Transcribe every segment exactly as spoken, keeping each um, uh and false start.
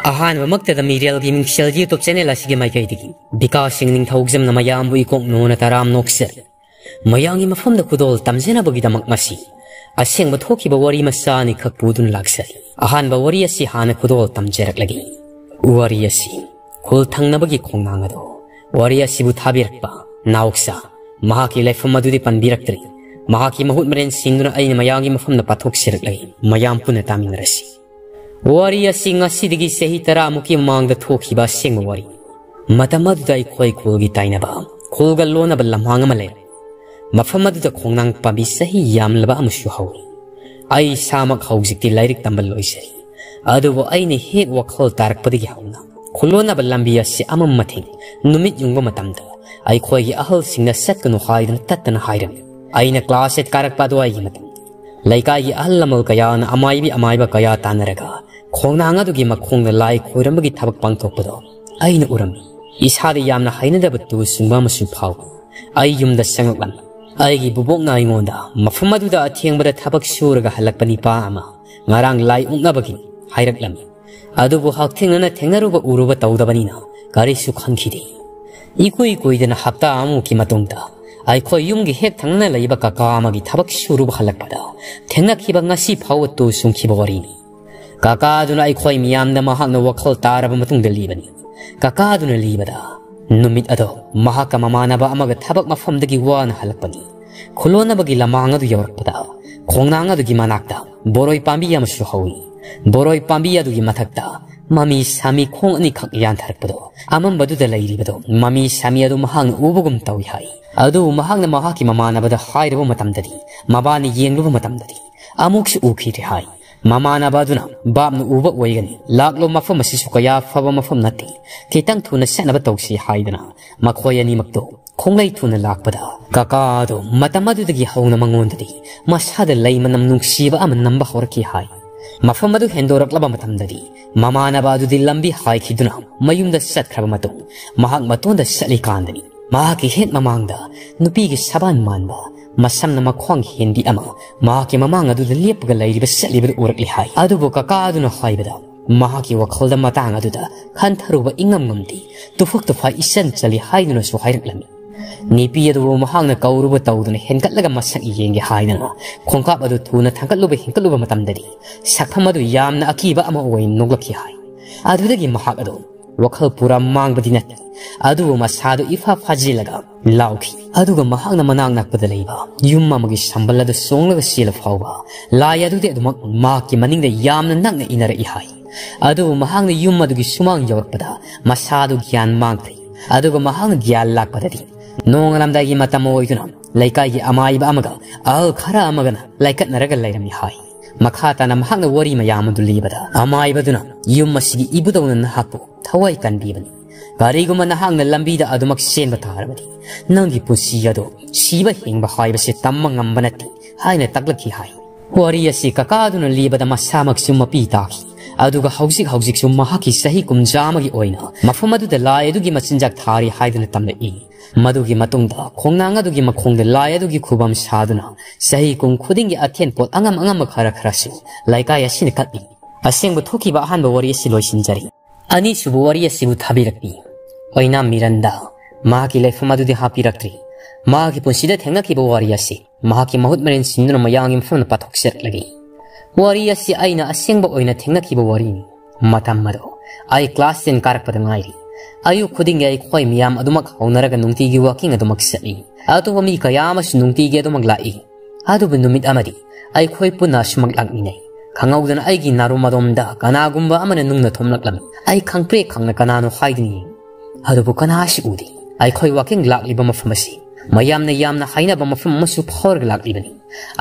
ꯑꯍꯥꯟꯕꯃꯛꯇꯗ ꯃꯤꯔꯦꯜꯒꯤ ꯃꯤꯡꯁꯦꯜꯒꯤ YouTube channel ꯑꯁꯤꯒꯤ ꯃꯥꯏꯀꯩꯗꯒꯤ ꯕꯤꯀꯥꯁ ꯁꯤꯡ ꯅꯤꯡꯊꯧꯖꯝꯅ ꯃꯌꯥꯝꯕꯨ ꯏꯀꯣꯛ ꯅꯣꯟꯅ ꯇꯔꯥꯝ ꯅꯣꯛꯆꯔꯤ꯫ ꯃꯌꯥꯝꯒꯤ ꯃꯐꯝꯗ ꯈꯨꯗꯣꯜ ꯇꯝꯖꯅꯕꯒꯤꯗꯃꯛ ꯃꯁꯤ ꯑꯁꯦꯡꯕ ꯊꯣꯛꯈꯤꯕ ꯋꯥꯔꯤ ꯃꯆꯥ ꯑꯅꯤꯈꯛ ꯄꯨꯗꯨꯅ ꯂꯥꯛꯆꯔꯤ꯫ ꯑꯍꯥꯟꯕ ꯋꯥꯔꯤ ꯑꯁꯤ ꯍꯥꯟꯅ ꯈꯨꯗꯣꯜ ꯇꯝꯖꯔꯛꯂꯒꯦ꯫ ꯋꯥꯔꯤ ꯑꯁꯤ ꯈꯨꯜ ꯊꯪꯅꯕꯒꯤ ꯈꯣꯡꯅꯥꯡ ꯑꯗꯣ ꯋꯥꯔꯤ ꯑꯁꯤꯕꯨ ꯊꯥꯕꯤꯔꯛꯄ ꯅꯥꯎꯆꯥ, ꯃꯍꯥꯛꯀꯤ ꯂꯩꯐꯝ ꯑꯗꯨꯗꯤ ꯄꯟꯕꯤꯔꯛꯇ꯭ꯔꯤ꯫ ꯃꯍꯥꯛꯀꯤ ꯃꯍꯨꯠ ꯃꯔꯦꯟ ꯁꯤꯡꯗꯨꯅ ꯑꯩꯅ ꯃꯌꯥꯝꯒꯤ ꯃꯐꯝꯗ ꯄꯥꯊꯣꯛꯆꯔꯛꯂꯒꯦ꯫ ꯃꯌꯥꯝ ꯄꯨꯟꯅ ꯇꯥꯃꯤꯟꯅꯔꯁꯤ꯫ ꯋꯥꯔꯤ ꯑꯁꯤ ꯉꯁꯤꯗꯒꯤ ꯆꯍꯤ ꯇꯔꯥꯃꯨꯛꯀꯤ ꯃꯃꯥꯡꯗ ꯊꯣꯛꯈꯤꯕ ꯑꯁꯦꯡꯕ ꯋꯥꯔꯤ꯫ ꯃꯇꯝ ꯑꯗꯨꯗ ꯑꯩꯈꯣꯏ ꯈꯨꯜꯒꯤ ꯇꯥꯏꯅꯕ, ꯈꯨꯜꯒ ꯂꯣꯟꯅꯕ ꯂꯝꯍꯥꯡ ꯑꯃ ꯂꯩ꯫ ꯃꯐꯝ ꯑꯗꯨꯗ ꯈꯣꯡꯅꯥꯡ ꯄꯥꯝꯕꯤ ꯆꯍꯤ ꯌꯥꯝꯂꯕ ꯑꯃꯁꯨ ꯍꯧꯏ꯫ ꯑꯩ ꯏꯁꯥꯃꯛ ꯍꯧꯖꯤꯛꯇꯤ ꯂꯥꯏꯔꯤꯛ ꯇꯝꯕ ꯂꯣꯏꯖꯔꯤ, ꯑꯗꯨꯕꯨ ꯑꯩꯅ ꯍꯦꯛ ꯋꯥꯈꯜ ꯇꯥꯔꯛꯄꯗꯒꯤ ꯍꯧꯅ ꯈꯨꯜꯂꯣꯟꯅꯕ ꯂꯝꯕꯤ ꯑꯁꯤ ꯑꯃꯝ ꯃꯊꯦꯡ ꯅꯨꯃꯤꯠ ꯌꯨꯡꯕ ꯃꯇꯝꯗ ꯑꯩꯈꯣꯏꯒꯤ ꯑꯍꯜꯁꯤꯡꯅ ꯆꯠꯀꯅꯨ ꯍꯥꯏꯗꯨꯅ ꯇꯠꯇꯅ ꯍꯥꯏꯔꯝꯃꯤ꯫ ꯑꯩꯅ class eight ꯀꯥꯔꯛꯄ ꯑꯗꯨꯋꯥꯏꯒꯤ ꯃꯇꯝ, ꯂꯩꯀꯥꯏꯒꯤ ꯑꯍꯜ ꯂꯃꯟ ꯀꯌꯥꯅ ꯑꯃꯥꯏꯕꯤ ꯑꯃꯥꯏꯕ ꯀꯌꯥ ꯇꯥꯟꯅꯔꯒ ꯈꯣꯡꯅꯥꯡ ꯑꯗꯨꯒꯤ ꯃꯈꯣꯡꯗ ꯂꯥꯏ ꯈꯣꯏꯔꯝꯕꯒꯤ ꯊꯕꯛ ꯄꯥꯡꯊꯣꯛꯄꯗꯣ ꯑꯩꯅ ꯎꯔꯝꯃꯤ꯫ ꯏꯁꯥꯗ ꯌꯥꯝꯅ ꯍꯩꯅꯗꯕ ꯇꯨ ꯆꯨꯡꯕ ꯑꯃꯁꯨ ꯐꯥꯎꯏ꯫ ꯑꯩ ꯌꯨꯝꯗ ꯆꯪꯂꯛꯂꯝꯃꯤ꯫ ꯑꯩꯒꯤ ꯕꯨꯕꯣꯛꯅ ꯑꯩꯉꯣꯟꯗ ꯃꯐꯝ ꯑꯗꯨꯗ ꯑꯊꯦꯡꯕꯗ ꯊꯕꯛ ꯁꯨꯔꯒ ꯍꯜꯂꯛꯄ ꯅꯤꯄꯥ ꯑꯃ ꯉꯔꯥꯡ ꯂꯥꯏ ꯑꯣꯛꯅꯕꯒꯤ ꯍꯥꯏꯔꯛꯂꯝꯃꯤ꯫ ꯑꯗꯨꯕꯨ ꯍꯛꯊꯦꯡꯅꯅ ꯊꯦꯡꯅꯔꯨꯕ ꯎꯔꯨꯕ ꯇꯧꯗꯕꯅꯤꯅ ꯀꯔꯤꯁꯨ ꯈꯟꯈꯤꯗꯦ꯫ ꯏꯀꯨꯏ ꯀꯨꯏꯗꯅ ꯍꯞꯇꯥ ꯑꯃꯃꯨꯛꯀꯤ ꯃꯇꯨꯡꯗ ꯑꯩꯈꯣꯏ ꯌꯨꯝꯒꯤ ꯍꯦꯛ ꯊꯪꯅꯅ ꯂꯩꯕ ꯀꯀꯥ ꯑꯃꯒꯤ ꯊꯕꯛ ꯁꯨꯔꯨꯕ ꯍꯜꯂꯛꯄꯗ ꯊꯦꯡꯅꯈꯤꯕ ꯉꯁꯤ ꯐꯥꯎꯕ ꯇꯨ ꯆꯨꯡꯈꯤꯕ ꯋꯥꯔꯤꯅꯤ꯫ ꯀꯀꯥ ꯑꯗꯨꯅ ꯑꯩꯈꯣꯏ ꯃꯤꯌꯥꯝꯗ ꯃꯍꯥꯛꯅ ꯋꯥꯈꯜ ꯇꯥꯔꯕ ꯃꯇꯨꯡꯗ ꯂꯤꯕꯅꯤ꯫ ꯀꯀꯥ ꯑꯗꯨꯅ ꯂꯤꯕꯗ, ꯅꯨꯃꯤꯠ ꯑꯗꯣ ꯃꯍꯥꯛꯀ ꯃꯃꯥꯟꯅꯕ ꯑꯃꯒ ꯊꯕꯛ ꯃꯐꯝꯗꯒꯤ ꯋꯥꯅ ꯍꯜꯂꯛꯄꯅꯤ꯫ ꯈꯨꯂꯣꯟꯅꯕꯒꯤ ꯂꯃꯥꯡ ꯑꯗꯨ ꯌꯧꯔꯛꯄꯗ ꯈꯣꯡꯅꯥꯡ ꯑꯗꯨꯒꯤ ꯃꯅꯥꯛꯇ ꯕꯣꯔꯣꯏ ꯄꯥꯝꯕꯤ ꯑꯃꯁꯨ ꯍꯧꯏ꯫ ꯕꯣꯔꯣꯏ ꯄꯥꯝꯕꯤ ꯑꯗꯨꯒꯤ ꯃꯊꯛꯇ ꯃꯃꯤ ꯁꯥꯃꯤ ꯈꯣꯡ ꯑꯅꯤꯈꯛ ꯌꯥꯟꯊꯔꯛꯄꯗꯣ, ꯑꯃꯝꯕꯗꯨꯗ ꯂꯩꯔꯤꯕꯗꯣ ꯃꯃꯤ ꯁꯥꯃꯤ ꯑꯗꯨ ꯃꯍꯥꯛꯅ ꯎꯕꯒꯨꯝ ꯇꯧꯏ ꯍꯥꯏ꯫ ꯑꯗꯨꯕꯨ ꯃꯍꯥꯛꯅ ꯃꯍꯥꯛꯀꯤ ꯃꯃꯥꯟꯅꯕꯗ ꯍꯥꯏꯔꯨꯕ ꯃꯇꯝꯗꯗꯤ, ꯃꯕꯥꯅꯤ ꯌꯦꯡꯂꯨꯕ ꯃꯇꯝꯗꯗꯤ ꯑꯃꯨꯛꯁꯨ ꯎꯈꯤꯗ꯭ꯔꯦ ꯍꯥꯏ꯫ ꯃꯃꯥꯟꯅꯕ ꯑꯗꯨꯅ, "ꯚꯥꯞꯅ ꯎꯕ ꯑꯣꯏꯒꯅꯤ, ꯂꯥꯛꯂꯣ, ꯃꯐꯝ ꯑꯁꯤꯁꯨ ꯀꯌꯥ ꯐꯕ ꯃꯐꯝ ꯅꯠꯇꯦ, ꯈꯤꯇꯪ ꯊꯨꯅ ꯆꯠꯅꯕ ꯇꯧꯁꯤ" ꯍꯥꯏꯗꯅ ꯃꯈꯣꯏ ꯑꯅꯤꯃꯛꯇꯣ ꯈꯣꯡꯂꯩ ꯊꯨꯅ ꯂꯥꯛꯄꯗ, ꯀꯀꯥ ꯑꯗꯣ ꯃꯇꯝ ꯑꯗꯨꯗꯒꯤ ꯍꯧꯅ ꯃꯉꯣꯟꯗꯗꯤ ꯃꯁꯥꯗ ꯂꯩ ꯃꯅꯝ ꯅꯨꯡꯁꯤꯕ ꯑꯃ ꯅꯝꯕ ꯍꯧꯔꯛꯈꯤ ꯍꯥꯏ꯫ ꯃꯐꯝ ꯑꯗꯨ ꯍꯦꯟꯗꯣꯔꯛꯂꯕ ꯃꯇꯝꯗꯗꯤ ꯃꯃꯥꯟꯅꯕ ꯑꯗꯨꯗꯤ ꯂꯝꯕꯤ ꯍꯥꯏꯈꯤꯗꯨꯅ ꯃꯌꯨꯝꯗ ꯆꯠꯈ꯭ꯔꯕ ꯃꯇꯨꯡ, ꯃꯍꯥꯛ ꯃꯇꯣꯟꯗ ꯆꯠꯂꯤꯀꯥꯟꯗꯅꯤ ꯃꯍꯥꯛꯀꯤ ꯍꯦꯛ ꯃꯃꯥꯡꯗ ꯅꯨꯄꯤꯒꯤ ꯁꯕꯥꯟ ꯃꯥꯟꯕ, ꯃꯁꯝꯅ ꯃꯈ꯭ꯋꯥꯡ ꯍꯦꯟꯕꯤ ꯑꯃ ꯃꯍꯥꯛꯀꯤ ꯃꯃꯥꯡ ꯑꯗꯨꯗ ꯂꯦꯞꯄꯒ ꯂꯩꯔꯤꯕ ꯆꯠꯂꯤꯕꯗꯨ ꯎꯔꯛꯂꯤ ꯍꯥꯏ꯫ ꯑꯗꯨꯕꯨ ꯀꯀꯥ ꯑꯗꯨꯅ ꯍꯥꯏꯕꯗ, ꯃꯍꯥꯛꯀꯤ ꯋꯥꯈꯜꯗ ꯃꯇꯥꯡ ꯑꯗꯨꯗ ꯈꯟꯊꯔꯨꯕ ꯏꯉꯝ ꯉꯝꯗꯦ꯫ ꯇꯨꯐꯛ ꯇꯨꯐꯥꯏ ꯏꯆꯟ ꯆꯜꯂꯤ ꯍꯥꯏꯗꯨꯅꯁꯨ ꯍꯥꯏꯔꯛꯂꯝꯃꯤ꯫ ꯅꯨꯄꯤ ꯑꯗꯨꯕꯨ ꯃꯍꯥꯛꯅ ꯀꯧꯔꯨꯕ ꯇꯧꯗꯨꯅ ꯍꯦꯟꯒꯠꯂꯒ ꯃꯁꯛ ꯌꯦꯡꯒꯦ ꯍꯥꯏꯗꯅ ꯈꯣꯡꯀꯥꯞ ꯑꯗꯨ ꯊꯨꯅ ꯊꯥꯡꯒꯠꯂꯨꯕ ꯍꯦꯟꯒꯠꯂꯨꯕ ꯃꯇꯝꯗꯗꯤ ꯁꯛꯐꯝ ꯑꯗꯨ ꯌꯥꯝꯅ ꯑꯀꯤꯕ ꯑꯃ ꯑꯣꯏꯅ ꯅꯣꯛꯂꯛꯈꯤ ꯍꯥꯏ꯫ ꯑꯗꯨꯗꯒꯤ ꯃꯍꯥꯛ ꯑꯗꯨ ꯋꯥꯈꯜ ꯄꯨꯔꯥ ꯃꯥꯡꯕꯗꯤ ꯅꯠꯇꯦ, ꯑꯗꯨꯕꯨ ꯃꯁꯥꯗꯨ ꯏꯐꯥ ꯐꯥꯖꯤꯜꯂꯒ ꯂꯥꯎꯈꯤ꯫ ꯑꯗꯨꯒ ꯃꯍꯥꯛꯅ ꯃꯅꯥꯛ ꯅꯛꯄꯗ ꯂꯩꯕ ꯌꯨꯝ ꯑꯃꯒꯤ ꯁꯝꯕꯜ ꯑꯗꯨ ꯁꯣꯡꯂꯒ ꯆꯦꯜꯂ ꯐꯥꯎꯕ ꯂꯥꯏ ꯑꯗꯨꯗꯤ ꯑꯗꯨꯃꯛ ꯃꯍꯥꯛꯀꯤ ꯃꯅꯤꯡꯗ ꯌꯥꯝꯅ ꯅꯛꯅ ꯏꯟꯅꯔꯛꯏ ꯍꯥꯏ꯫ ꯑꯗꯨꯕꯨ ꯃꯍꯥꯛꯅ ꯌꯨꯝ ꯑꯗꯨꯒꯤ ꯁꯨꯃꯥꯡ ꯌꯧꯔꯛꯄꯗ ꯃꯁꯥꯗꯨ ꯒ꯭ꯌꯥꯟ ꯃꯥꯡꯈ꯭ꯔꯦ꯫ ꯑꯗꯨꯒ ꯃꯍꯥꯛꯅ ꯒ꯭ꯌꯥꯟ ꯂꯥꯛꯄꯗꯗꯤ ꯅꯣꯡꯉꯥꯜꯂꯝꯗꯥꯏꯒꯤ ꯃꯇꯝ ꯑꯣꯏꯗꯨꯅ ꯂꯩꯀꯥꯏꯒꯤ ꯑꯃꯥꯏꯕ ꯑꯃꯒ ꯑꯍꯜ ꯈꯔ ꯑꯃꯒꯅ ꯂꯥꯏꯀꯠꯅꯔꯒ ꯂꯩꯔꯝꯃꯤ ꯍꯥꯏ꯫ ꯃꯈꯥ ꯇꯥꯅ ꯃꯍꯥꯛꯅ ꯋꯥꯔꯤ ꯃꯌꯥꯝ ꯑꯗꯨ ꯂꯤꯕꯗ ꯑꯃꯥꯏꯕꯗꯨꯅ ꯌꯨꯝ ꯑꯁꯤꯒꯤ ꯏꯕꯨꯙꯧꯅ ꯅꯍꯥꯛꯄꯨ ꯊꯋꯥꯏ ꯀꯟꯕꯤꯕꯅꯤ꯫ ꯀꯔꯤꯒꯨꯝꯕ ꯅꯍꯥꯛꯅ ꯂꯝꯕꯤꯗ ꯑꯗꯨꯃꯛ ꯆꯦꯟꯕ ꯇꯥꯔꯕꯗꯤ ꯅꯪꯒꯤ ꯄꯨꯟꯁꯤ ꯑꯗꯨ ꯁꯤꯕ ꯍꯤꯡꯕ ꯍꯥꯏꯕꯁꯤ ꯇꯝꯕ ꯉꯝꯕ ꯅꯠꯇꯦ ꯍꯥꯏꯅ ꯇꯥꯛꯂꯛꯈꯤ ꯍꯥꯏ꯫ ꯋꯥꯔꯤ ꯑꯁꯤ ꯀꯀꯥꯗꯨꯅ ꯂꯤꯕꯗ ꯃꯁꯥꯃꯛꯁꯨ ꯃꯄꯤ ꯇꯥꯈꯤ꯫ ꯑꯗꯨꯒ ꯍꯧꯖꯤꯛ ꯍꯧꯖꯤꯛꯁꯨ ꯃꯍꯥꯛꯀꯤ ꯆꯍꯤ ꯀꯨꯝꯖꯥ ꯑꯃꯒꯤ ꯑꯣꯏꯅ ꯃꯐꯝ ꯑꯗꯨꯗ ꯂꯥꯏ ꯑꯗꯨꯒꯤ ꯃꯆꯤꯟꯖꯥꯛ ꯊꯥꯔꯤ ꯍꯥꯏꯗꯨꯅ ꯇꯝꯂꯛꯏ꯫ ꯃꯗꯨꯒꯤ ꯃꯇꯨꯡꯗ ꯈꯣꯡꯅꯥꯡ ꯑꯗꯨꯒꯤ ꯃꯈꯣꯡꯗ ꯂꯥꯏ ꯑꯗꯨꯒꯤ ꯈꯨꯕꯝ ꯁꯥꯗꯨꯅ ꯆꯍꯤ ꯀꯨꯝ ꯈꯨꯗꯤꯡꯒꯤ ꯑꯊꯦꯟ ꯄꯣꯠ ꯑꯉꯝ ꯑꯉꯝꯕ ꯈꯔ ꯈꯔꯁꯨ ꯂꯩꯀꯥꯏ ꯑꯁꯤꯅ ꯀꯠꯂꯤ꯫ ꯑꯁꯦꯡꯕ ꯊꯣꯛꯈꯤꯕ ꯑꯍꯥꯟꯕ ꯋꯥꯔꯤ ꯑꯁꯤ ꯂꯣꯏꯁꯤꯟꯖꯔꯤ꯫ ꯑꯅꯤꯁꯨꯕ ꯋꯥꯔꯤ ꯑꯁꯤꯕꯨ ꯊꯥꯕꯤꯔꯛꯄꯤ ꯑꯣꯏꯅꯥꯝ ꯃꯤꯔꯟꯗꯥ꯫ ꯃꯍꯥꯛꯀꯤ ꯂꯩꯐꯝ ꯑꯗꯨꯗꯤ ꯍꯥꯞꯄꯤꯔꯛꯇ꯭ꯔꯤ꯫ ꯃꯍꯥꯛꯀꯤ ꯄꯨꯟꯁꯤꯗ ꯊꯦꯡꯅꯈꯤꯕ ꯋꯥꯔꯤ ꯑꯁꯤ ꯃꯍꯥꯛꯀꯤ ꯃꯍꯨꯠ ꯃꯔꯦꯟ ꯁꯤꯟꯗꯨꯅ ꯃꯌꯥꯝꯒꯤ ꯃꯐꯝꯗ ꯄꯥꯊꯣꯛꯆꯔꯛꯂꯒꯦ꯫ ꯋꯥꯔꯤ ꯑꯁꯤ ꯑꯩꯅ ꯑꯁꯦꯡꯕ ꯑꯣꯏꯅ ꯊꯦꯡꯅꯈꯤꯕ ꯋꯥꯔꯤꯅꯤ꯫ ꯃꯇꯝ ꯑꯗꯣ ꯑꯩ class ten ꯀꯥꯔꯛꯄꯗ ꯉꯥꯏꯔꯤ꯫ ꯑꯌꯨꯛ ꯈꯨꯗꯤꯡꯒꯤ ꯑꯩꯈꯣꯏ ꯃꯤꯌꯥꯝ ꯑꯗꯨꯃꯛ ꯍꯧꯅꯔꯒ ꯅꯨꯡꯇꯤꯒꯤ walking ꯑꯗꯨꯃꯛ ꯆꯠꯂꯤ꯫ ꯑꯇꯣꯞꯄ ꯃꯤ ꯀꯌꯥ ꯑꯃꯁꯨ ꯅꯨꯡꯇꯤꯒꯤ ꯑꯗꯨꯃꯛ ꯂꯥꯛꯏ꯫ ꯑꯗꯨꯕꯨ ꯅꯨꯃꯤꯠ ꯑꯃꯗꯤ ꯑꯩꯈꯣꯏ ꯄꯨꯟꯅ ꯑꯁꯨꯃꯛ ꯂꯥꯛꯃꯤꯟꯅꯩ꯫ ꯈꯪꯍꯧꯗꯅ ꯑꯩꯒꯤ ꯅꯥꯔꯨꯝ ꯑꯗꯣꯝꯗ ꯀꯅꯥꯒꯨꯝꯕ ꯑꯃꯅ ꯅꯨꯡꯅ ꯊꯣꯝꯂꯛꯂꯝꯃꯤ꯫ ꯑꯩ ꯈꯪꯄ꯭ꯔꯦꯛ ꯈꯪꯅ ꯀꯅꯥꯅꯣ ꯍꯥꯏꯗꯨꯅ ꯌꯦꯡꯏ꯫ ꯑꯗꯨꯕꯨ ꯀꯅꯥꯁꯨ ꯎꯗꯦ꯫ ꯑꯩꯈꯣꯏ walking ꯂꯥꯛꯂꯤꯕ ꯃꯐꯝ ꯑꯁꯤ ꯃꯌꯥꯝꯅ ꯌꯥꯝꯅ ꯍꯥꯏꯅꯕ ꯃꯐꯝ ꯑꯃꯁꯨ ꯐꯥꯎꯔꯒ ꯂꯥꯛꯂꯤꯕꯅꯤ꯫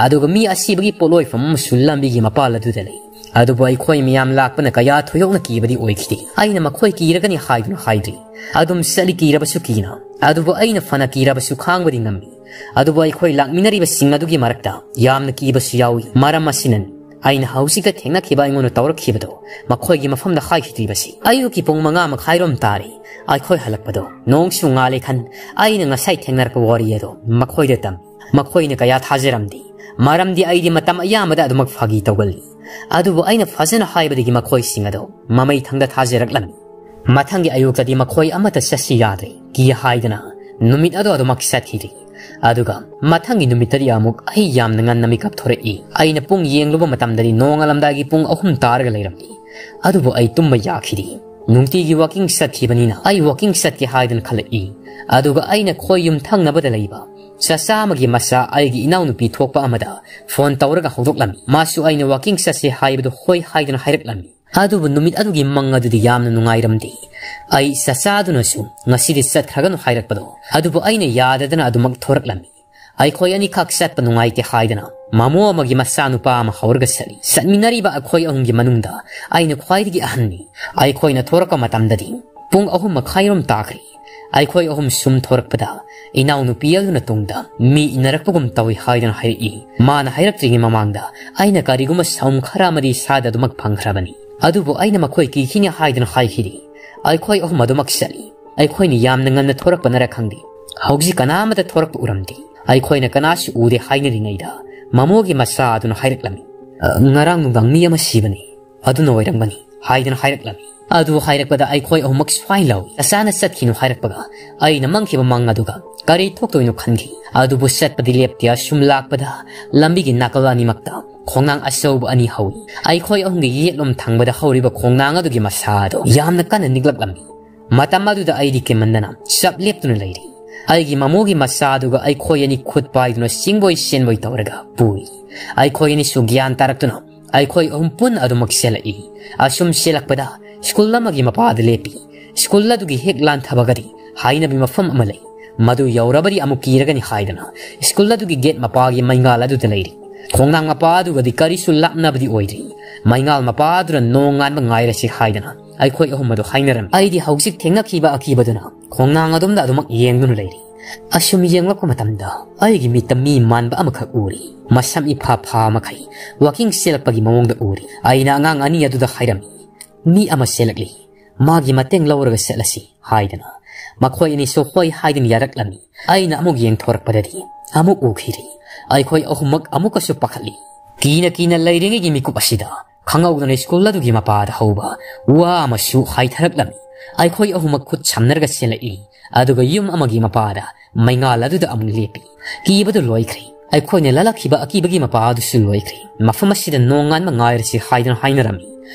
ꯑꯗꯨꯒ ꯃꯤ ꯑꯁꯤꯕꯒꯤ ꯄꯣꯠꯂꯣꯏꯐꯝ ꯑꯃꯁꯨ ꯂꯝꯕꯤꯒꯤ ꯃꯄꯥꯜ ꯑꯗꯨꯗ ꯂꯩ꯫ ꯑꯗꯨꯕꯨ ꯑꯩꯈꯣꯏ ꯃꯤꯌꯥꯝ ꯂꯥꯛꯄꯅ ꯀꯌꯥ ꯊꯣꯏꯗꯣꯛꯅ ꯀꯤꯕꯗꯤ ꯑꯣꯏꯈꯤꯗꯦ꯫ ꯑꯩꯅ ꯃꯈꯣꯏ ꯀꯤꯔꯒꯅꯤ ꯍꯥꯏꯗꯨꯅ ꯍꯥꯏꯗ꯭ꯔꯤ꯫ ꯑꯗꯨꯝ ꯆꯠꯂꯤ ꯀꯤꯔꯕꯁꯨ ꯀꯤꯅ꯫ ꯑꯗꯨꯕꯨ ꯑꯩꯅ ꯐꯅ ꯀꯤꯔꯕꯁꯨ ꯈꯥꯡꯕꯗꯤ ꯉꯝꯃꯤ꯫ ꯑꯗꯨꯕꯨ ꯑꯩꯈꯣꯏ ꯂꯥꯛꯃꯤꯟꯅꯔꯤꯕꯁꯤꯡ ꯑꯗꯨꯒꯤ ꯃꯔꯛꯇ ꯌꯥꯝꯅ ꯀꯤꯕꯁꯨ ꯌꯥꯎꯏ꯫ ꯃꯔꯝ ꯑꯁꯤꯅꯅꯤ ꯑꯩꯅ ꯍꯧꯖꯤꯛꯇ ꯊꯦꯡꯅꯈꯤꯕ ꯑꯩꯉꯣꯟꯗ ꯇꯧꯔꯛꯈꯤꯕꯗꯣ ꯃꯈꯣꯏꯒꯤ ꯃꯐꯝꯗ ꯍꯥꯏꯈꯤꯗ꯭ꯔꯤꯕꯁꯤ꯫ ꯑꯌꯨꯛꯀꯤ ꯄꯨꯡ ꯃꯉꯥ ꯃꯈꯥꯏꯔꯣꯝ ꯇꯥꯔꯦ꯫ ꯑꯩꯈꯣꯏ ꯍꯜꯂꯛꯄꯗꯣ ꯅꯣꯡꯁꯨ ꯉꯥꯜꯂꯦ ꯈꯟ ꯑꯩꯅ ꯉꯁꯥꯏ ꯊꯦꯡꯅꯔꯛꯄ ꯋꯥꯔꯤ ꯑꯗꯣ ꯃꯈꯣꯏꯗ ꯇꯝꯃꯤ꯫ ꯃꯈꯣꯏꯅ ꯀꯌꯥ ꯊꯥꯖꯔꯝꯗꯦ꯫ ꯃꯔꯝꯗꯤ ꯑꯩꯗꯤ ꯃꯇꯝ ꯑꯌꯥꯝꯕꯗ ꯑꯗꯨꯃꯛ ꯐꯥꯒꯤ ꯇꯧꯒꯜꯂꯤ꯫ ꯑꯗꯨꯕꯨ ꯑꯩꯅ ꯐꯖꯅ ꯍꯥꯏꯕꯗꯒꯤ ꯃꯈꯣꯏꯁꯤꯡ ꯑꯗꯨ ꯃꯃꯩ ꯊꯪꯗ ꯊꯥꯖꯔꯛꯂꯝꯃꯤ꯫ ꯃꯊꯪꯒꯤ ꯑꯌꯨꯛꯇꯗꯤ ꯃꯈꯣꯏ ꯑꯃꯠꯇ ꯆꯠꯁꯤ ꯌꯥꯗ꯭ꯔꯦ, ꯀꯤ ꯍꯥꯏꯗꯅ ꯅꯨꯃꯤꯠ ꯑꯗꯨ ꯑꯗꯨꯃꯛ ꯆꯠꯈꯤꯗ꯭ꯔꯤ꯫ ꯑꯗꯨꯒ ꯃꯊꯪꯒꯤ ꯅꯨꯃꯤꯠꯇꯗꯤ ꯑꯃꯨꯛ ꯑꯩ ꯌꯥꯝꯅ ꯉꯟꯅ ꯃꯤꯀꯞ ꯊꯣꯔꯛꯏ꯫ ꯑꯩꯅ ꯄꯨꯡ ꯌꯦꯡꯂꯨꯕ ꯃꯇꯝꯗꯗꯤ ꯅꯣꯡꯉꯥꯜꯂꯝꯗꯥꯏꯒꯤ ꯄꯨꯡ ꯑꯍꯨꯝ ꯇꯥꯔꯒ ꯂꯩꯔꯝꯃꯤ꯫ ꯑꯗꯨꯕꯨ ꯑꯩ ꯇꯨꯝꯕ ꯌꯥꯈꯤꯗꯦ꯫ ꯅꯨꯡꯇꯤꯒꯤ ꯋꯥꯀꯤꯡ ꯆꯠꯈꯤꯕꯅꯤꯅ ꯑꯩ ꯋꯥꯀꯤꯡ ꯆꯠꯀꯦ ꯍꯥꯏꯗꯅ ꯈꯜꯂꯛꯏ꯫ ꯑꯗꯨꯒ ꯑꯩꯅ ꯈꯣꯏ ꯌꯨꯝ ꯊꯪꯅꯕꯗ ꯂꯩꯕ ꯆꯆꯥ ꯑꯃꯒꯤ ꯃꯆꯥ ꯑꯩꯒꯤ ꯏꯅꯥꯎꯅꯨꯄꯤ ꯊꯣꯛꯄ ꯑꯃꯗ ꯐꯣꯟ ꯇꯧꯔꯒ ꯍꯧꯗꯣꯛꯂꯝꯃꯤ꯫ ꯃꯥꯁꯨ ꯑꯩꯅ ꯋꯥꯀꯤꯡ ꯆꯠꯁꯦ ꯍꯥꯏꯕꯗꯨ ꯍꯣꯏ ꯍꯥꯏꯗꯨꯅ ꯍꯥꯏꯔꯛꯂꯝꯃꯤ꯫ ꯑꯗꯨꯕꯨ ꯅꯨꯃꯤꯠ ꯑꯗꯨꯒꯤ ꯃꯪ ꯑꯗꯨꯗꯤ ꯌꯥꯝꯅ ꯅꯨꯡꯉꯥꯏꯔꯝꯗꯦ꯫ ꯑꯩ ꯆꯆꯥꯗꯨꯅꯁꯨ ꯉꯁꯤꯗꯤ ꯆꯠꯈ꯭ꯔꯒꯅꯨ ꯍꯥꯏꯔꯛꯄꯗꯣ, ꯑꯗꯨꯕꯨ ꯑꯩꯅ ꯌꯥꯗꯗꯅ ꯑꯗꯨꯃꯛ ꯊꯣꯔꯛꯂꯝꯃꯤ꯫ ꯑꯩꯈꯣꯏ ꯑꯅꯤꯈꯛ ꯆꯠꯄ ꯅꯨꯡꯉꯥꯏꯇꯦ ꯍꯥꯏꯗꯅ ꯃꯃꯣ ꯑꯃꯒꯤ ꯃꯆꯥꯅꯨꯄꯥ ꯑꯃ ꯍꯧꯔꯒ ꯆꯠꯂꯤ꯫ ꯆꯠꯃꯤꯟꯅꯔꯤꯕ ꯑꯩꯈꯣꯏ ꯑꯍꯨꯝꯒꯤ ꯃꯅꯨꯡꯗ ꯑꯩꯅ ꯈ꯭ꯋꯥꯏꯗꯒꯤ ꯑꯍꯟꯅꯤ꯫ ꯑꯩꯈꯣꯏꯅ ꯊꯣꯔꯛꯄ ꯃꯇꯝꯗꯗꯤ ꯄꯨꯡ ꯑꯍꯨꯝ ꯃꯈꯥꯏꯔꯣꯝ ꯇꯥꯈ꯭ꯔꯦ꯫ ꯑꯩꯈꯣꯏ ꯑꯍꯨꯝ ꯁꯨꯝ ꯊꯣꯔꯛꯄꯗ ꯏꯅꯥꯎꯅꯨꯄꯤ ꯑꯗꯨꯅ ꯇꯨꯡꯗ ꯃꯤ ꯏꯟꯅꯔꯛꯄꯒꯨꯝ ꯇꯧꯏ ꯍꯥꯏꯗꯅ ꯍꯥꯏꯔꯛꯏ꯫ ꯃꯥꯅ ꯍꯥꯏꯔꯛꯇ꯭ꯔꯤꯉꯩ ꯃꯃꯥꯡꯗ ꯑꯩꯅ ꯀꯔꯤꯒꯨꯝꯕ ꯁꯥꯎꯝ ꯈꯔ ꯑꯃꯗꯤ ꯏꯁꯥꯗ ꯑꯗꯨꯃꯛ ꯐꯪꯈ꯭ꯔꯕꯅꯤ꯫ ꯑꯗꯨꯕꯨ ꯑꯩꯅ ꯃꯈꯣꯏ ꯀꯤꯈꯤꯅꯤ ꯍꯥꯏꯗꯅ ꯍꯥꯏꯈꯤꯗꯦ꯫ ꯑꯩꯈꯣꯏ ꯑꯍꯨꯝ ꯑꯗꯨꯃꯛ ꯆꯠꯂꯤ꯫ ꯑꯩꯈꯣꯏꯅ ꯌꯥꯝꯅ ꯉꯟꯅ ꯊꯣꯔꯛꯄꯅꯔ ꯈꯪꯗꯦ, ꯍꯧꯖꯤꯛ ꯀꯅꯥ ꯑꯃꯠꯇ ꯊꯣꯔꯛꯄ ꯎꯔꯝꯗꯦ꯫ ꯑꯩꯈꯣꯏꯅ ꯀꯅꯥꯁꯨ ꯎꯗꯦ ꯍꯥꯏꯅꯔꯤꯉꯩꯗ ꯃꯃꯣꯒꯤ ꯃꯆꯥ ꯑꯗꯨꯅ ꯍꯥꯏꯔꯛꯂꯝꯃꯤ, "ꯑ, ꯉꯔꯥꯡ ꯅꯨꯡꯗꯥꯡ ꯃꯤ ꯑꯃ ꯁꯤꯕꯅꯤ, ꯑꯗꯨꯅ ꯑꯣꯏꯔꯝꯒꯅꯤ" ꯍꯥꯏꯗꯅ ꯍꯥꯏꯔꯛꯂꯝꯃꯤ꯫ ꯑꯗꯨ ꯍꯥꯏꯔꯛꯄꯗ ꯑꯩꯈꯣꯏ ꯑꯍꯨꯝꯃꯛ ꯁ꯭ꯋꯥꯏ ꯂꯥꯎꯏ꯫ ꯆꯆꯥꯅ ꯆꯠꯈꯤꯅꯨ ꯍꯥꯏꯔꯛꯄꯒ ꯑꯩꯅ ꯃꯪꯈꯤꯕ ꯃꯪ ꯑꯗꯨꯒ ꯀꯔꯤ ꯊꯣꯛꯇꯣꯏꯅꯣ ꯈꯟꯈꯤ꯫ ꯑꯗꯨꯕꯨ ꯆꯠꯄꯗꯤ ꯂꯦꯞꯇꯦ꯫ ꯑꯁꯨꯝ ꯂꯥꯛꯄꯗ ꯂꯝꯕꯤꯒꯤ ꯅꯥꯀꯜ ꯑꯅꯤꯃꯛꯇ ꯈꯣꯡꯅꯥꯡ ꯑꯆꯧꯕ ꯑꯅꯤ ꯍꯧꯏ꯫ ꯑꯩꯈꯣꯏ ꯑꯍꯨꯝꯒꯤ ꯌꯦꯠꯂꯣꯝ ꯊꯪꯕꯗ ꯍꯧꯔꯤꯕ ꯈꯣꯡꯅꯥꯡ ꯑꯗꯨꯒꯤ ꯃꯁꯥ ꯑꯗꯨ ꯌꯥꯝꯅ ꯀꯟꯅ ꯅꯤꯛꯂꯛꯂꯝꯃꯤ꯫ ꯃꯇꯝ ꯑꯗꯨꯗ ꯑꯩꯗꯤ ꯀꯤꯃꯟꯗꯅ ꯆꯞ ꯂꯦꯞꯇꯨꯅ ꯂꯩꯔꯤ꯫ ꯑꯩꯒꯤ ꯃꯃꯣꯒꯤ ꯃꯆꯥ ꯑꯗꯨꯒ ꯑꯩꯈꯣꯏ ꯑꯅꯤ ꯈꯨꯠ ꯄꯥꯏꯗꯨꯅ ꯆꯤꯡꯕꯣꯏ ꯆꯦꯟꯕꯣꯏ ꯇꯧꯔꯒ ꯄꯨꯔꯤ꯫ ꯑꯩꯈꯣꯏ ꯑꯅꯤꯁꯨ ꯒ꯭ꯌꯥꯟ ꯇꯥꯔꯛꯇꯨꯅ ꯑꯩꯈꯣꯏ ꯑꯍꯨꯝ ꯄꯨꯟꯅ ꯑꯗꯨꯃꯛ ꯆꯦꯜꯂꯛꯏ꯫ ꯑꯁꯨꯝ ꯆꯦꯜꯂꯛꯄꯗ ꯁ꯭ꯀꯨꯜ ꯑꯃꯒꯤ ꯃꯄꯥꯗ ꯂꯦꯞꯄꯤ꯫ ꯁ꯭ꯀꯨꯜ ꯑꯗꯨꯒꯤ ꯍꯦꯛ ꯂꯥꯟꯊꯕꯒꯗꯤ ꯍꯥꯏꯅꯕꯤ ꯃꯐꯝ ꯑꯃ ꯂꯩ꯫ ꯃꯗꯨ ꯌꯧꯔꯕꯗꯤ ꯑꯃꯨꯛ ꯀꯤꯔꯒꯅꯤ ꯍꯥꯏꯗꯅ ꯁ꯭ꯀꯨꯜ ꯑꯗꯨꯒꯤ ꯒꯦꯠ ꯃꯄꯥꯒꯤ ꯃꯩꯉꯥꯜ ꯑꯗꯨꯗ ꯂꯩꯔꯤ꯫ ꯈꯣꯡꯅꯥꯡ ꯃꯄꯥ ꯑꯗꯨꯒꯗꯤ ꯀꯔꯤꯁꯨ ꯂꯥꯞꯅꯕꯗꯤ ꯑꯣꯏꯗ꯭ꯔꯤ꯫ ꯃꯩꯉꯥꯜ ꯃꯄꯥ ꯑꯗꯨꯅ ꯅꯣꯡ ꯉꯥꯟꯕ ꯉꯥꯏꯔꯁꯤ ꯍꯥꯏꯗꯅ ꯑꯩꯈꯣꯏ ꯑꯍꯨꯝ ꯑꯗꯨ ꯍꯥꯏꯅꯔꯝꯃꯤ꯫ ꯑꯩꯗꯤ ꯍꯧꯖꯤꯛ ꯊꯦꯡꯅꯈꯤꯕ ꯑꯀꯤꯕꯗꯨꯅ ꯈꯣꯡꯅꯥꯡ ꯑꯗꯣꯝꯗ ꯑꯗꯨꯃꯛ ꯌꯦꯡꯗꯨꯅ ꯂꯩꯔꯤ꯫ ꯑꯁꯨꯝ ꯌꯦꯡꯂꯛꯄ ꯃꯇꯝꯗ ꯑꯩꯒꯤ ꯃꯤꯠꯇ ꯃꯤ ꯃꯥꯟꯕ ꯑꯃꯈꯛ ꯎꯔꯤ꯫ ꯃꯁꯝ ꯏꯐꯥ ꯐꯥ ꯃꯈꯩ ꯋꯥꯀꯤꯡ ꯆꯦꯜꯂꯛꯄꯒꯤ ꯃꯑꯣꯡꯗ ꯎꯔꯤ꯫ ꯑꯩꯅ ꯑꯉꯥꯡ ꯑꯅꯤ ꯑꯗꯨꯗ ꯍꯥꯏꯔꯝꯃꯤ, "ꯃꯤ ꯑꯃ ꯆꯦꯜꯂꯛꯂꯤ, ꯃꯥꯒꯤ ꯃꯇꯦꯡ ꯂꯧꯔꯒ ꯆꯠꯂꯁꯤ" ꯍꯥꯏꯗꯅ꯫ ꯃꯈꯣꯏ ꯑꯅꯤꯁꯨ ꯍꯣꯏ ꯍꯥꯏꯗꯨꯅ ꯌꯥꯔꯛꯂꯝꯃꯤ꯫ ꯑꯩꯅ ꯑꯃꯨꯛ ꯌꯦꯡꯊꯣꯔꯛꯄꯗꯗꯤ ꯑꯃꯨꯛ ꯎꯈꯤꯔꯤ꯫ ꯑꯩꯈꯣꯏ ꯑꯍꯨꯝꯃꯛ ꯑꯃꯨꯛꯀꯁꯨ ꯄꯥꯈꯠꯂꯤ꯫ ꯀꯤꯅ ꯀꯤꯅ ꯂꯩꯔꯤꯉꯩꯒꯤ ꯃꯤꯀꯨꯞ ꯑꯁꯤꯗ ꯈꯪꯍꯧꯗꯅ ꯁ꯭ꯀꯨꯜ ꯑꯗꯨꯒꯤ ꯃꯄꯥꯗ ꯍꯧꯕ ꯋꯥ ꯑꯃꯁꯨ ꯍꯥꯏꯊꯔꯛꯂꯝꯃꯤ꯫ ꯑꯩꯈꯣꯏ ꯑꯍꯨꯝꯃꯛ ꯈꯨꯠ ꯁꯝꯅꯔꯒ ꯆꯦꯜꯂꯛꯏ꯫ ꯑꯗꯨꯒ ꯌꯨꯝ ꯑꯃꯒꯤ ꯃꯄꯥꯗ ꯃꯩꯉꯥꯜ ꯑꯗꯨꯗ ꯑꯃꯨꯛ ꯂꯦꯞꯄꯤ꯫ ꯀꯤꯕꯗꯨ ꯂꯣꯏꯈ꯭ꯔꯦ꯫ ꯑꯩꯈꯣꯏꯅ ꯂꯥꯜꯂꯛꯈꯤꯕ ꯑꯀꯤꯕꯒꯤ ꯃꯄꯥ ꯑꯗꯨꯁꯨ ꯂꯣꯏꯈ꯭ꯔꯦ꯫ ꯃꯐꯝ ꯑꯁꯤꯗ ꯅꯣꯡꯉꯥꯟꯕ ꯉꯥꯏꯔꯁꯤ ꯍꯥꯏꯗꯨꯅ ꯍꯥꯏꯅꯔꯝꯃꯤ꯫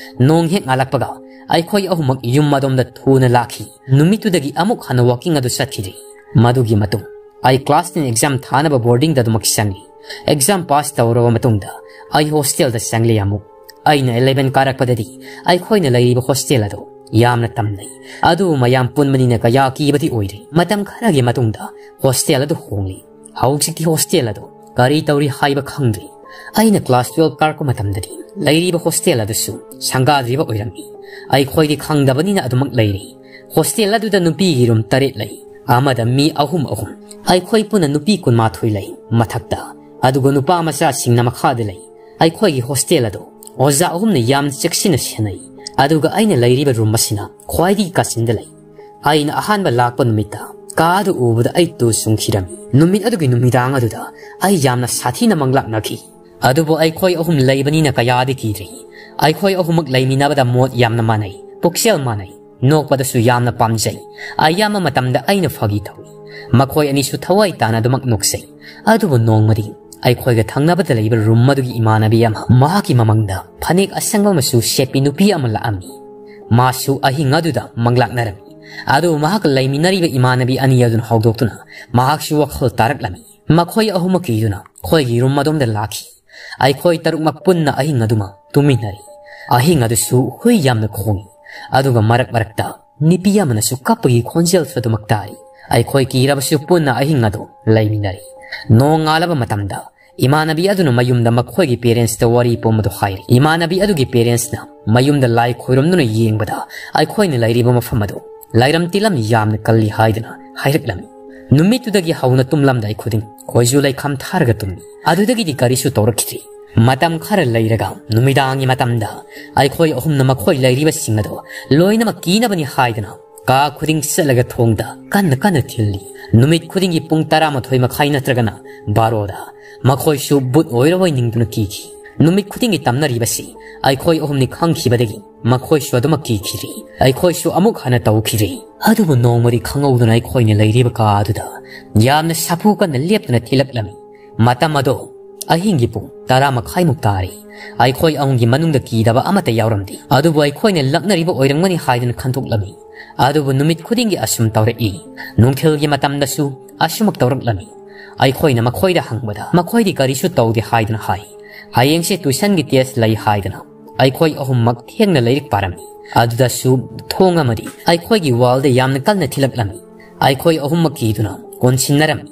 ꯅꯣꯡ ꯍꯦꯛ ꯉꯥꯜꯂꯛꯄꯒ ꯑꯩꯈꯣꯏ ꯑꯍꯨꯝꯃꯛ ꯌꯨꯝ ꯑꯗꯣꯝꯗ ꯊꯨꯅ ꯂꯥꯛꯈꯤ꯫ ꯅꯨꯃꯤꯠꯇꯨꯗꯒꯤ ꯑꯃꯨꯛ ꯍꯟꯅ walking ꯑꯗꯨ ꯆꯠꯈꯤꯗ꯭ꯔꯦ꯫ ꯃꯗꯨꯒꯤ ꯃꯇꯨꯡ ꯑꯩ class ten exam ꯊꯥꯅꯕ boardingꯗ ꯑꯗꯨꯃꯛ ꯆꯪꯂꯤ꯫ Exam pass ꯇꯧꯔꯕ ꯃꯇꯨꯡꯗ ꯑꯩ hostelꯗ ꯆꯪꯂꯤ ꯑꯃꯨꯛ꯫ ꯑꯩꯅ eleven ꯀꯥꯔꯛꯄꯗꯗꯤ ꯑꯩꯈꯣꯏꯅ ꯂꯩꯔꯤꯕ hostel ꯑꯗꯨ ꯌꯥꯝꯅ ꯇꯝꯅꯩ꯫ ꯑꯗꯨꯕꯨ ꯃꯌꯥꯝ ꯄꯨꯟꯕꯅꯤꯅ ꯀꯌꯥ ꯀꯤꯕꯗꯤ ꯑꯣꯏꯗ꯭ꯔꯤ꯫ ꯃꯇꯝ ꯈꯔꯒꯤ ꯃꯇꯨꯡꯗ hostel ꯑꯗꯨ ꯍꯣꯡꯂꯤ꯫ ꯍꯧꯖꯤꯛꯇꯤ hostel ꯑꯗꯨ ꯀꯔꯤ ꯇꯧꯔꯤ ꯍꯥꯏꯕ ꯈꯪꯗ꯭ꯔꯤ꯫ ꯑꯩꯅ class twelve ꯀꯥꯔꯛꯄ ꯃꯇꯝꯗꯗꯤ ꯂꯩꯔꯤꯕ hostel ꯑꯗꯨꯁꯨ ꯁꯪꯒꯥꯗ꯭ꯔꯤꯕ ꯑꯣꯏꯔꯝꯃꯤ꯫ ꯑꯩꯈꯣꯏꯗꯤ ꯈꯪꯗꯕꯅꯤꯅ ꯑꯗꯨꯃꯛ ꯂꯩꯔꯤ꯫ Hostel ꯑꯗꯨꯗ ꯅꯨꯄꯤꯒꯤ room ꯇꯔꯦꯠ ꯂꯩ꯫ ꯑꯃꯗ ꯃꯤ ꯑꯍꯨꯝ ꯑꯍꯨꯝ꯫ ꯑꯩꯈꯣꯏ ꯄꯨꯟꯅ ꯅꯨꯄꯤ ꯀꯨꯟꯃꯥꯊꯣꯏ ꯂꯩ꯫ ꯃꯊꯛꯇ꯫ ꯑꯗꯨꯒ ꯅꯨꯄꯥ ꯃꯆꯥꯁꯤꯡꯅ ꯃꯈꯥꯗ ꯂꯩ꯫ ꯑꯩꯈꯣꯏꯒꯤ hostel ꯑꯗꯨ ꯑꯣꯖꯥ ꯑꯍꯨꯝꯅ ꯌꯥꯝꯅ ꯆꯦꯛꯁꯤꯟꯅ ꯁꯦꯟꯅꯩ꯫ ꯑꯗꯨꯒ ꯑꯩꯅ ꯂꯩꯔꯤꯕ room ꯑꯁꯤꯅ ꯈ꯭ꯋꯥꯏꯗꯒꯤ ꯀꯥꯆꯤꯟꯗ ꯂꯩ꯫ ꯑꯩꯅ ꯑꯍꯥꯟꯕ ꯂꯥꯛꯄ ꯅꯨꯃꯤꯠꯇ ꯀꯥ ꯑꯗꯨ ꯎꯕꯗ ꯑꯩ ꯇꯨ ꯆꯨꯡꯈꯤꯔꯝꯃꯤ꯫ ꯅꯨꯃꯤꯠ ꯑꯗꯨꯒꯤ ꯅꯨꯃꯤꯗꯥꯡ ꯑꯗꯨꯗ ꯑꯩ ꯌꯥꯝꯅ ꯁꯥꯊꯤꯅ ꯃꯪꯂꯥꯛꯅꯈꯤ꯫ ꯑꯗꯨꯕꯨ ꯑꯩꯈꯣꯏ ꯑꯍꯨꯝ ꯂꯩꯕꯅꯤꯅ ꯀꯌꯥꯗꯤ ꯀꯤꯗ꯭ꯔꯤ꯫ ꯑꯩꯈꯣꯏ ꯑꯍꯨꯝꯃꯛ ꯂꯩꯃꯤꯟꯅꯕꯗ ꯃꯣꯠ ꯌꯥꯝꯅ ꯃꯥꯟꯅꯩ, ꯄꯨꯛꯆꯦꯜ ꯃꯥꯟꯅꯩ, ꯅꯣꯛꯄꯗꯁꯨ ꯌꯥꯝꯅ ꯄꯥꯝꯖꯩ꯫ ꯑꯌꯥꯝꯕ ꯃꯇꯝꯗ ꯑꯩꯅ ꯐꯥꯒꯤ ꯇꯧꯏ꯫ ꯃꯈꯣꯏ ꯑꯅꯤꯁꯨ ꯊꯋꯥꯏ ꯇꯥꯅ ꯑꯗꯨꯃꯛ ꯅꯣꯛꯆꯩ꯫ ꯑꯗꯨꯕꯨ ꯅꯣꯡꯃꯗꯤ ꯑꯩꯈꯣꯏꯒ ꯊꯪꯅꯕꯗ ꯂꯩꯕ room ꯑꯗꯨꯒꯤ ꯏꯃꯥꯟꯅꯕꯤ ꯑꯃ, ꯃꯍꯥꯛꯀꯤ ꯃꯃꯥꯡꯗ ꯐꯅꯦꯛ ꯑꯁꯪꯕ ꯃꯆꯨ ꯁꯦꯠꯄꯤ ꯅꯨꯄꯤ ꯑꯃ ꯂꯥꯛꯑꯝꯃꯤ꯫ ꯃꯥꯁꯨ ꯑꯍꯤꯡ ꯑꯗꯨꯗ ꯃꯪꯂꯥꯛꯅꯔꯝꯃꯤ꯫ ꯑꯗꯨꯕꯨ ꯃꯍꯥꯛꯀ ꯂꯩꯃꯤꯟꯅꯔꯤꯕ ꯏꯃꯥꯟꯅꯕꯤ ꯑꯅꯤ ꯑꯗꯨꯅ ꯍꯧꯗꯣꯛꯇꯨꯅ ꯃꯍꯥꯛꯁꯨ ꯋꯥꯈꯜ ꯇꯥꯔꯛꯂꯝꯃꯤ꯫ ꯃꯈꯣꯏ ꯑꯍꯨꯝꯃꯛ ꯀꯤꯗꯨꯅ ꯑꯩꯈꯣꯏꯒꯤ room ꯑꯗꯣꯝꯗ ꯂꯥꯛꯈꯤ꯫ ꯑꯩꯈꯣꯏ ꯇꯔꯨꯛꯃꯛ ꯄꯨꯟꯅ ꯑꯍꯤꯡ ꯑꯗꯨꯃ ꯇꯨꯝꯃꯤꯟꯅꯔꯤ꯫ ꯑꯍꯤꯡ ꯑꯗꯨꯁꯨ ꯍꯨꯏ ꯌꯥꯝꯅ ꯈꯣꯡꯏ꯫ ꯑꯗꯨꯒ ꯃꯔꯛ ꯃꯔꯛꯇ ꯅꯨꯄꯤ ꯑꯃꯅꯁꯨ ꯀꯞꯄꯒꯤ ꯈꯣꯟꯖꯦꯜꯁꯨ ꯑꯗꯨꯃꯛ ꯇꯥꯔꯤ꯫ ꯑꯩꯈꯣꯏ ꯀꯤꯔꯕꯁꯨ ꯄꯨꯟꯅ ꯑꯍꯤꯡ ꯑꯗꯨ ꯂꯩꯃꯤꯟꯅꯔꯤ꯫ ꯅꯣꯡꯉꯥꯜꯂꯕ ꯃꯇꯝꯗ ꯏꯃꯥꯟꯅꯕꯤ ꯑꯗꯨꯅ ꯃꯌꯨꯝꯗ ꯃꯈꯣꯏꯒꯤ parentsꯇ ꯋꯥꯔꯤ ꯄꯨꯝꯕꯗꯨ ꯍꯥꯏꯔꯤ꯫ ꯏꯃꯥꯟꯅꯕꯤ ꯑꯗꯨꯒꯤ parentsꯅ ꯃꯌꯨꯝꯗ ꯂꯥꯏ ꯈꯣꯏꯔꯝꯗꯨꯅ ꯌꯦꯡꯕꯗ ꯑꯩꯈꯣꯏꯅ ꯂꯩꯔꯤꯕ ꯃꯐꯝ ꯑꯗꯨ ꯂꯥꯏꯔꯝ ꯇꯤꯂꯝ ꯌꯥꯝꯅ ꯀꯜꯂꯤ ꯍꯥꯏꯗꯨꯅ ꯍꯥꯏꯔꯛꯂꯝꯃꯤ꯫ ꯅꯨꯃꯤꯠꯇꯨꯗꯒꯤ ꯍꯧꯅ ꯇꯨꯝꯂꯝꯗꯥꯏ ꯈꯨꯗꯤꯡ ꯈꯣꯏꯖꯨ ꯂꯩꯈꯥꯝ ꯊꯥꯔꯒ ꯇꯨꯝꯃꯤ꯫ ꯑꯗꯨꯗꯒꯤꯗꯤ ꯀꯔꯤꯁꯨ ꯇꯧꯔꯛꯈꯤꯗ꯭ꯔꯤ꯫ ꯃꯇꯝ ꯈꯔ ꯂꯩꯔꯒ ꯅꯨꯃꯤꯗꯥꯡꯒꯤ ꯃꯇꯝꯗ ꯑꯩꯈꯣꯏ ꯑꯍꯨꯝꯅ ꯃꯈꯣꯏ ꯂꯩꯔꯤꯕꯁꯤꯡ ꯑꯗꯨ ꯂꯣꯏꯅꯃꯛ ꯀꯤꯅꯕꯅꯤ ꯍꯥꯏꯗꯨꯅ ꯀꯥ ꯈꯨꯗꯤꯡ ꯆꯠꯂꯒ ꯊꯣꯡꯗ ꯀꯟꯅ ꯀꯟꯅ ꯊꯤꯜꯂꯤ꯫ ꯅꯨꯃꯤꯠ ꯈꯨꯗꯤꯡꯒꯤ ꯄꯨꯡ ꯇꯔꯥꯃꯥꯊꯣꯏ ꯃꯈꯥꯏ ꯅꯠꯇ꯭ꯔꯒꯅ ꯕꯥꯔꯣꯗ ꯃꯈꯣꯏꯁꯨ ꯚꯨꯠ ꯑꯣꯏꯔꯕꯣꯏ ꯅꯤꯡꯗꯨꯅ ꯀꯤꯈꯤ꯫ ꯅꯨꯃꯤꯠ ꯈꯨꯗꯤꯡꯒꯤ ꯇꯝꯅꯔꯤꯕꯁꯤ ꯑꯩꯈꯣꯏ ꯑꯍꯨꯝꯅꯤ ꯈꯪꯈꯤꯕꯗꯒꯤ ꯃꯈꯣꯏꯁꯨ ꯑꯗꯨꯃꯛ ꯀꯤꯈꯤꯔꯦ꯫ ꯑꯩꯈꯣꯏꯁꯨ ꯑꯃꯨꯛ ꯍꯟꯅ ꯇꯧꯈꯤꯔꯦ꯫ ꯑꯗꯨꯕꯨ ꯅꯣꯡꯃꯗꯤ ꯈꯪꯍꯧꯗꯅ ꯑꯩꯈꯣꯏꯅ ꯂꯩꯔꯤꯕ ꯀꯥ ꯑꯗꯨꯗ ꯌꯥꯝꯅ ꯁꯥꯐꯨ ꯀꯟꯅ ꯂꯦꯞꯇꯨꯅ ꯊꯤꯜꯂꯛꯂꯝꯃꯤ꯫ ꯃꯇꯝ ꯑꯗꯣ ꯑꯍꯤꯡꯒꯤ ꯄꯨꯡ ꯇꯔꯥ ꯃꯈꯥꯏꯃꯨꯛ ꯇꯥꯔꯦ꯫ ꯑꯩꯈꯣꯏ ꯑꯍꯨꯝꯒꯤ ꯃꯅꯨꯡꯗ ꯀꯤꯗꯕ ꯑꯃꯠꯇ ꯌꯥꯎꯔꯝꯗꯦ, ꯑꯗꯨꯕꯨ ꯑꯩꯈꯣꯏꯅ ꯂꯛꯅꯔꯤꯕ ꯑꯣꯏꯔꯝꯒꯅꯤ ꯍꯥꯏꯗꯨꯅ ꯈꯟꯗꯣꯛꯂꯝꯃꯤ꯫ ꯑꯗꯨꯕꯨ ꯅꯨꯃꯤꯠ ꯈꯨꯗꯤꯡꯒꯤ ꯑꯁꯨꯝ ꯇꯧꯔꯛꯏ꯫ ꯅꯨꯡꯊꯤꯜꯒꯤ ꯃꯇꯝꯗꯁꯨ ꯑꯁꯨꯃꯛ ꯇꯧꯔꯛꯂꯝꯃꯤ꯫ ꯑꯩꯈꯣꯏꯅ ꯃꯈꯣꯏꯗ ꯍꯪꯕꯗ ꯃꯈꯣꯏꯗꯤ ꯀꯔꯤꯁꯨ ꯇꯧꯗꯦ ꯍꯥꯏꯗꯨꯅ ꯍꯥꯏ꯫ ꯍꯌꯦꯡꯁꯦ tuitionꯒꯤ test ꯂꯩ ꯍꯥꯏꯗꯨꯅ ꯑꯩꯈꯣꯏ ꯑꯍꯨꯝꯃꯛ ꯊꯦꯡꯅ ꯂꯥꯏꯔꯤꯛ ꯄꯥꯔꯝꯃꯤ꯫ ꯑꯗꯨꯗꯁꯨ ꯊꯣꯡ ꯑꯃꯗꯤ ꯑꯩꯈꯣꯏꯒꯤ wallꯗ ꯌꯥꯝꯅ ꯀꯟꯅ ꯊꯤꯜꯂꯛꯂꯝꯃꯤ꯫ ꯑꯩꯈꯣꯏ ꯑꯍꯨꯝꯃꯛ ꯀꯤꯗꯨꯅ ꯀꯣꯟꯁꯤꯟꯅꯔꯝꯃꯤ꯫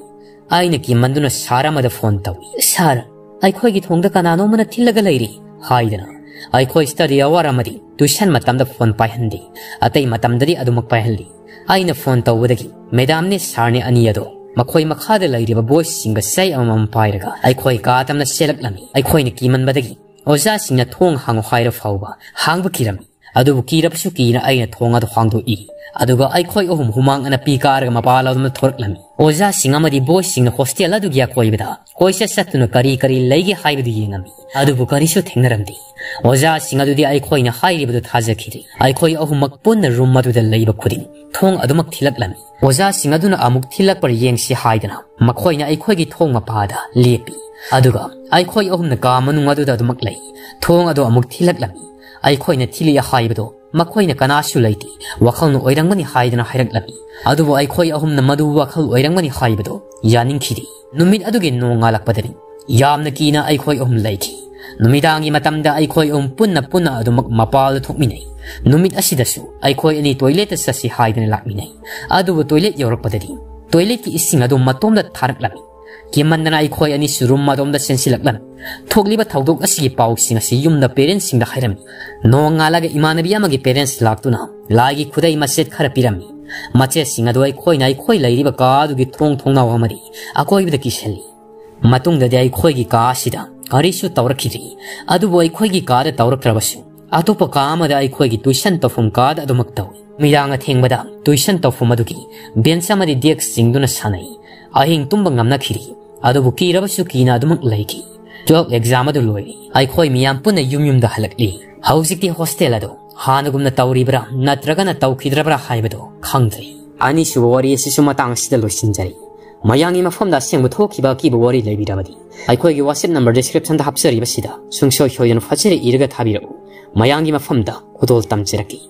ꯑꯩꯅ ꯀꯤꯃꯟꯗꯨꯅ sir ꯑꯃꯗ phone ꯇꯧꯏ꯫ "Sir, ꯑꯩꯈꯣꯏꯒꯤ ꯊꯣꯡꯗ ꯀꯅꯥꯅꯣꯝꯃꯅ ꯊꯤꯜꯂꯒ ꯂꯩꯔꯤ" ꯍꯥꯏꯗꯅ꯫ ꯑꯩꯈꯣꯏ study hour ꯑꯃꯗꯤ tuition ꯃꯇꯝꯗ phone ꯄꯥꯏꯍꯟꯗꯦ꯫ ꯑꯇꯩ ꯃꯇꯝꯗꯗꯤ ꯑꯗꯨꯃꯛ ꯄꯥꯏꯍꯜꯂꯤ꯫ ꯑꯩꯅ phone ꯇꯧꯕꯗꯒꯤ madamꯅꯦ sirꯅꯦ ꯑꯅꯤ ꯑꯗꯣ ꯃꯈꯣꯏ ꯃꯈꯥꯗ ꯂꯩꯔꯤꯕ boysꯁꯤꯡꯒ ꯆꯩ ꯑꯃꯃꯝ ꯄꯥꯏꯔꯒ ꯑꯩꯈꯣꯏ ꯀꯥ ꯇꯝꯅ ꯆꯦꯜꯂꯛꯂꯝꯃꯤ꯫ ꯑꯩꯈꯣꯏꯅ ꯀꯤꯃꯟꯕꯗꯒꯤ ꯑꯣꯖꯥꯁꯤꯡꯅ "ꯊꯣꯡ ꯍꯥꯡꯉꯨ" ꯍꯥꯏꯔ ꯐꯥꯎꯕ ꯍꯥꯡꯕ ꯀꯤꯔꯝꯃꯤ꯫ ꯑꯗꯨꯕꯨ ꯀꯤꯔꯕꯁꯨ ꯀꯤꯅ ꯑꯩꯅ ꯊꯣꯡ ꯑꯗꯨ ꯍꯥꯡꯗꯣꯛꯏ꯫ ꯑꯗꯨꯒ ꯑꯩꯈꯣꯏ ꯑꯍꯨꯝ ꯍꯨꯃꯥꯡ ꯑꯅꯞꯄꯤ ꯀꯥꯔꯒ ꯃꯄꯥꯟꯂꯣꯝꯗ ꯊꯣꯔꯛꯂꯝꯃꯤ꯫ ꯑꯣꯖꯥꯁꯤꯡ ꯑꯃꯗꯤ boysꯁꯤꯡꯅ hostel ꯑꯗꯨꯒꯤ ꯑꯀꯣꯏꯕꯗ ꯀꯣꯏꯆꯠ ꯆꯠꯇꯨꯅ ꯀꯔꯤ ꯀꯔꯤ ꯂꯩꯒꯦ ꯍꯥꯏꯕꯗꯨ ꯌꯦꯡꯉꯝꯃꯤ꯫ ꯑꯗꯨꯕꯨ ꯀꯔꯤꯁꯨ ꯊꯦꯡꯅꯔꯝꯗꯦ꯫ ꯑꯣꯖꯥꯁꯤꯡ ꯑꯗꯨꯗꯤ ꯑꯩꯈꯣꯏꯅ ꯍꯥꯏꯔꯤꯕꯗꯨ ꯊꯥꯖꯈꯤꯗꯦ꯫ ꯑꯩꯈꯣꯏ ꯑꯍꯨꯝꯃꯛ ꯄꯨꯟꯅ room ꯑꯗꯨꯗ ꯂꯩꯕ ꯈꯨꯗꯤꯡ ꯊꯣꯡ ꯑꯗꯨꯃꯛ ꯊꯤꯜꯂꯛꯂꯝꯃꯤ꯫ ꯑꯣꯖꯥꯁꯤꯡ ꯑꯗꯨꯅ ꯑꯃꯨꯛ ꯊꯤꯜꯂꯛꯄ꯭ꯔꯥ ꯌꯦꯡꯁꯤ ꯍꯥꯏꯗꯅ ꯃꯈꯣꯏꯅ ꯑꯩꯈꯣꯏꯒꯤ ꯊꯣꯡ ꯃꯄꯥꯗ ꯂꯦꯞꯄꯤ꯫ ꯑꯗꯨꯒ ꯑꯩꯈꯣꯏ ꯑꯍꯨꯝꯅ ꯀꯥ ꯃꯅꯨꯡ ꯑꯗꯨꯗ ꯑꯗꯨꯃꯛ ꯂꯩ꯫ ꯊꯣꯡ ꯑꯗꯨ ꯑꯃꯨꯛ ꯊꯤꯜꯂꯛꯂꯝꯃꯤ꯫ ꯑꯩꯈꯣꯏꯅ ꯊꯤꯜꯂꯤ ꯍꯥꯏꯕꯗꯣ ꯃꯈꯣꯏꯅ "ꯀꯅꯥꯁꯨ ꯂꯩꯇꯦ, ꯋꯥꯈꯜꯅ ꯑꯣꯏꯔꯝꯒꯅꯤ" ꯍꯥꯏꯗꯅ ꯍꯥꯏꯔꯛꯂꯝꯃꯤ꯫ ꯑꯗꯨꯕꯨ ꯑꯩꯈꯣꯏ ꯑꯍꯨꯝꯅ ꯃꯗꯨ ꯋꯥꯈꯜ ꯑꯣꯏꯔꯝꯒꯅꯤ ꯍꯥꯏꯕꯗꯣ ꯌꯥꯅꯤꯡꯈꯤꯗꯦ꯫ ꯅꯨꯃꯤꯠ ꯑꯗꯨꯒꯤ ꯅꯣꯡꯉꯥꯜꯂꯛꯄꯗꯅꯤ ꯌꯥꯝꯅ ꯀꯤꯅ ꯑꯩꯈꯣꯏ ꯑꯍꯨꯝ ꯂꯩꯈꯤ꯫ ꯅꯨꯃꯤꯗꯥꯡꯒꯤ ꯃꯇꯝꯗ ꯑꯩꯈꯣꯏ ꯑꯍꯨꯝ ꯄꯨꯟꯅ ꯄꯨꯟꯅ ꯑꯗꯨꯃꯛ ꯃꯄꯥꯜꯗ ꯊꯣꯛꯃꯤꯟꯅꯩ꯫ ꯅꯨꯃꯤꯠ ꯑꯁꯤꯗꯁꯨ ꯑꯩꯈꯣꯏ ꯑꯅꯤ toiletꯇ ꯆꯠꯁꯤ ꯍꯥꯏꯗꯅ ꯂꯥꯛꯃꯤꯟꯅꯩ꯫ ꯑꯗꯨꯕꯨ toilet ꯌꯧꯔꯛꯄꯗꯗꯤ toiletꯀꯤ ꯏꯁꯤꯡ ꯑꯗꯨ ꯃꯇꯣꯝꯗ ꯊꯥꯔꯛꯂꯝꯃꯤ꯫ ꯀꯤꯃꯟꯗꯅ ꯑꯩꯈꯣꯏ ꯑꯅꯤꯁꯨ room ꯑꯗꯣꯝꯗ ꯆꯦꯟꯁꯤꯜꯂꯛꯂꯝꯃꯤ꯫ ꯊꯣꯛꯂꯤꯕ ꯊꯧꯗꯣꯛ ꯑꯁꯤꯒꯤ ꯄꯥꯎꯁꯤꯡ ꯑꯁꯤ ꯌꯨꯝꯗ parentsꯁꯤꯡꯗ ꯍꯥꯏꯔꯝꯃꯤ꯫ ꯅꯣꯡꯉꯥꯜꯂꯒ ꯏꯃꯥꯟꯅꯕꯤ ꯑꯃꯒꯤ parents ꯂꯥꯛꯇꯨꯅ ꯂꯥꯏꯒꯤ ꯈꯨꯗꯩ ꯃꯆꯦꯠ ꯈꯔ ꯄꯤꯔꯝꯃꯤ꯫ ꯃꯆꯦꯠꯁꯤꯡ ꯑꯗꯨ ꯑꯩꯈꯣꯏꯅ ꯑꯩꯈꯣꯏ ꯂꯩꯔꯤꯕ ꯀꯥ ꯑꯗꯨꯒꯤ ꯊꯣꯡ ꯊꯣꯡꯅꯥꯎ ꯑꯃꯗꯤ ꯑꯀꯣꯏꯕꯗ ꯀꯤꯁꯜꯂꯤ꯫ ꯃꯇꯨꯡꯗꯗꯤ ꯑꯩꯈꯣꯏꯒꯤ ꯀꯥ ꯑꯁꯤꯗ ꯀꯔꯤꯁꯨ ꯇꯧꯔꯛꯈꯤꯗ꯭ꯔꯤ꯫ ꯑꯗꯨꯕꯨ ꯑꯩꯈꯣꯏꯒꯤ ꯀꯥꯗ ꯇꯧꯔꯛꯇ꯭ꯔꯕꯁꯨ ꯑꯇꯣꯞꯄ ꯀꯥ ꯑꯃꯗ ꯑꯩꯈꯣꯏꯒꯤ tuition ꯇꯧꯐꯝ ꯀꯥꯗ ꯑꯗꯨꯃꯛ ꯇꯧꯏ꯫ ꯅꯨꯃꯤꯗꯥꯡ ꯑꯊꯦꯡꯕꯗ tuition ꯇꯧꯐꯝ ꯑꯗꯨꯒꯤ bench ꯑꯃꯗꯤ desk ꯁꯤꯡꯗꯨꯅ ꯁꯥꯟꯅꯩ꯫ ꯑꯍꯤꯡ ꯇꯨꯝꯕ ꯉꯝꯅꯈꯤꯗꯦ꯫ ꯑꯗꯨꯕꯨ ꯀꯤꯔꯕꯁꯨ ꯀꯤꯅ ꯑꯗꯨꯃꯛ ꯂꯩꯈꯤ꯫ Twelve exam ꯑꯗꯨ ꯂꯣꯏꯔꯦ꯫ ꯑꯩꯈꯣꯏ ꯃꯤꯌꯥꯝ ꯄꯨꯟꯅ ꯌꯨꯝ ꯌꯨꯝꯗ ꯍꯜꯂꯛꯂꯤ꯫ ꯍꯧꯖꯤꯛꯇꯤ hostel ꯑꯗꯨ ꯍꯥꯟꯅꯒꯨꯝꯅ ꯇꯧꯔꯤꯕ꯭ꯔꯥ ꯅꯠꯇ꯭ꯔꯒꯅ ꯇꯧꯈꯤꯗ꯭ꯔꯕ꯭ꯔꯥ ꯍꯥꯏꯕꯗꯨ ꯈꯪꯗ꯭ꯔꯦ꯫ ꯑꯅꯤꯁꯨꯕ ꯋꯥꯔꯤ ꯑꯁꯤꯁꯨ ꯃꯇꯥꯡ ꯑꯁꯤꯗ ꯂꯣꯏꯁꯤꯟꯖꯔꯤ꯫ ꯃꯌꯥꯡꯒꯤ ꯃꯐꯝꯗ ꯑꯁꯦꯡꯕ ꯊꯣꯛꯈꯤꯕ ꯑꯀꯤꯕ ꯋꯥꯔꯤ ꯂꯩꯕꯤꯔꯕꯗꯤ ꯑꯩꯈꯣꯏꯒꯤ WhatsApp number description ꯗ ꯍꯥꯞꯆꯔꯤꯕꯁꯤꯗ ꯁꯨꯡꯁꯣꯏ ꯁꯣꯏꯗꯅ ꯐꯖꯅ ꯏꯔꯒ ꯊꯥꯕꯤꯔꯛꯎ꯫ ꯃꯌꯥꯡꯒꯤ ꯃꯐꯝꯗ ꯈꯨꯗꯣꯜ ꯇꯝꯖꯔꯛꯀꯦ꯫